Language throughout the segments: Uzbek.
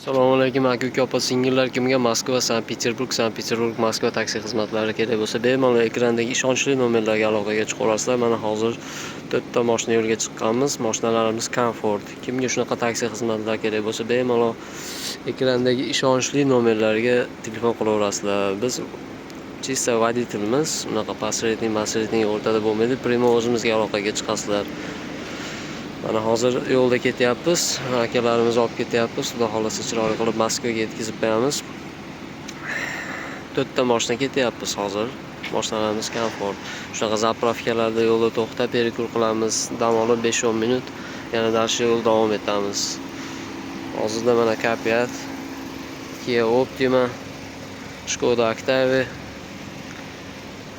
Assalomu alaykum, aka, uka, opa, singillar. Kimga Moskva, Sankt-Peterburg, Sankt-Peterburg, Moskva taksi xizmatlari kerak bo'lsa, bemalol ekrandagi ishonchli nomerlarga aloqaga chiqaverasizlar. Mana hozir to'rtta mashina yo'lga chiqqanmiz. Mashinalarimiz komfort. Kimga shunaqa taksi xizmatlari kerak bo'lsa, bemalol ekrandagi ishonchli nomerlarga telefon qilaverasizlar. Biz чисто водитель miz, unaqa посредник, masrednik o'rtada bo'lmaydi. Прямо o'zimizga aloqaga chiqasizlar. Mana hozir yo'lda ketyapmiz. Akalarimizni olib ketyapmiz. Xudo xohlasa, chiroyli qilib Moskvaga yetkazib qo'yamiz. To'rtta mashina ketyapmiz hozir. Mashinalarimiz komfort. Shunaqa заправка larda yo'lda to'xtab, перекур qilamiz. Dam olib 5-10 minut yana дальше yo'l davom etamiz. Hozirda mana K5, Kia Optima, Skoda Octavia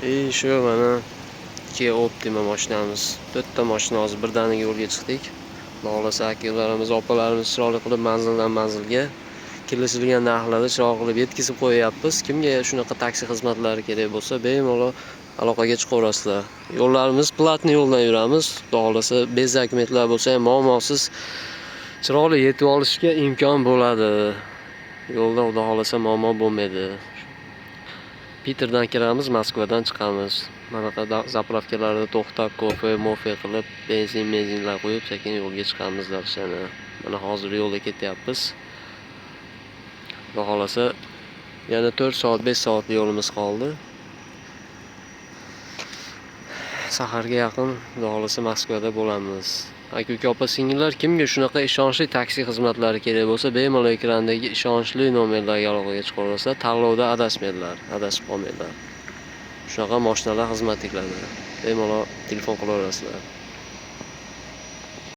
и shu mana Kia Optima mashinamiz. To'rtta mashina hozir birdaniga yo'lga chiqdik. Xudo xohlasa, akalarimiz, opalarimiz chiroyli qilib manzildan manzilga kelishilgan narxlarda chiroyli qilib yetkazib qo'yyapmiz. Kimga shunaqa taksi xizmatlari kerak bo'lsa, bemalol aloqaga chiqaverasizlar. Yo'llarimiz платный yo'ldan yuramiz. Xudo xohlasa, без dokumentlar bo'lsa ham muammosiz chiroyli yetib olishga imkon bo'ladi. Yo'lda, Xudo xohlasa, muammo bo'lmaydi. Piterdan kiramiz, Moskvadan chiqamiz. Manaqa заправка larda to'xtab, kofe, mofe qilib, benzin, benzinlar quyib, sekin yo'lga chiqamiz дальше. Mana hozir yo'lda ketyapmiz. Xudo xohlasa, yana 4 soat, 5 soat yo'limiz qoldi. Saharga yaqin, Xudo xohlasa, Moskvada bo'lamiz. Aka, uka, opa, singillar, kimga shunaqa ishonchli taksi xizmatlari kerak bo'lsa, bemalol ekrandagi ishonchli nomerlarga aloqaga chiqaverasizlar. Tanlovda adashmanglar, adashib qolmanglar. Shunaqa mashinalar xizmat qiladi. Bemalol telefon qilaverasizlar.